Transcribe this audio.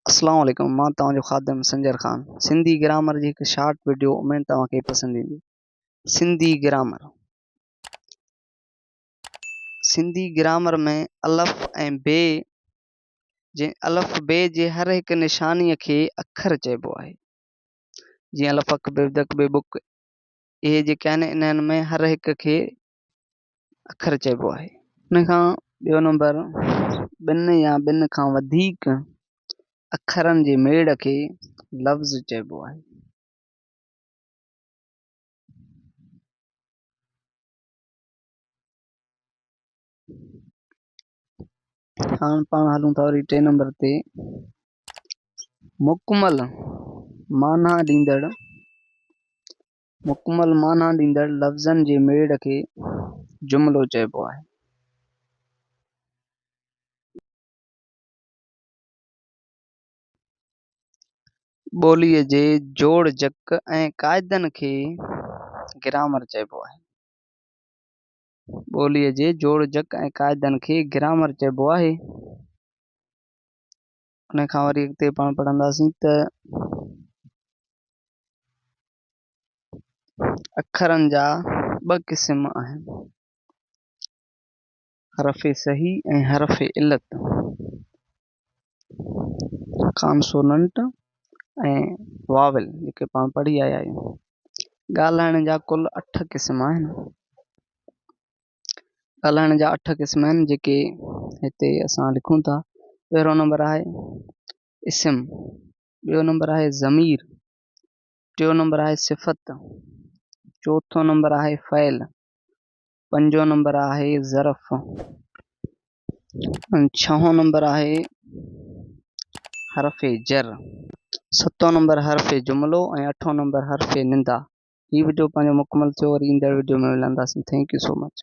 اسلام عليڪم مان توهان جو خادم سنجر خان سنڌي گرامر جي هڪ شارٽ وڊيو اميد توهان کي پسند ايندي سنڌي گرامر سنڌي گرامر ۾ الف ۽ بي جي الف بي جي هر هڪ نشاني کي اکر چئبو آهي جيئن الف اک بي دڪ بي بڪ اهي جيڪي آهن انهن ۾ هر هڪ کي اکر چئبو آهي. ان کان ٻيو نمبر ٻن يا ٻن کان وڌيڪ اکرن جي ميڙ کي لفظ چئبو آهي. هاڻ پاڻ هلون ٿا وري ٽئين نمبر تي مڪمل معنيٰ ڏيندڙ مڪمل معنيٰ ڏيندڙ لفظن جي ميڙ کي جملو چئبو آهي. ٻوليء جي جوڙجڪ ۽ قاعدن کي گرامر چئبو آهي. ٻوليء جي جوڙجڪ ۽ قاعدن کي گرامر چئبو آهي. ان کان وري اڳتي پاڻ پڙهنداسين ته اکرن جا ٻه قسم آهن، حرف صحيح ۽ حرف علت، ڪانسوننٽ ۽ واول جيڪي پاڻ پڙهي آيا آهيون. ڳالهائڻ جا ڪل اٺ قسم آهن. ڳالهائڻ جا اٺ قسم آهن جيڪي هتي اسان لکون ٿا. پهريون نمبر آهي اسم، ٻيو نمبر آهي ضمير، ٽيون نمبر آهي صفت، چوٿون نمبر آهي فعل، پنجون نمبر آهي ظرف ۽ ڇهون نمبر آهي حرف جر، ستون نمبر حرف جملو ۽ اٺون نمبر حرف ندا. هي وڊيو پنهنجو مڪمل ٿيو وري ايندڙ وڊيو ۾ ملنداسين thank you so much.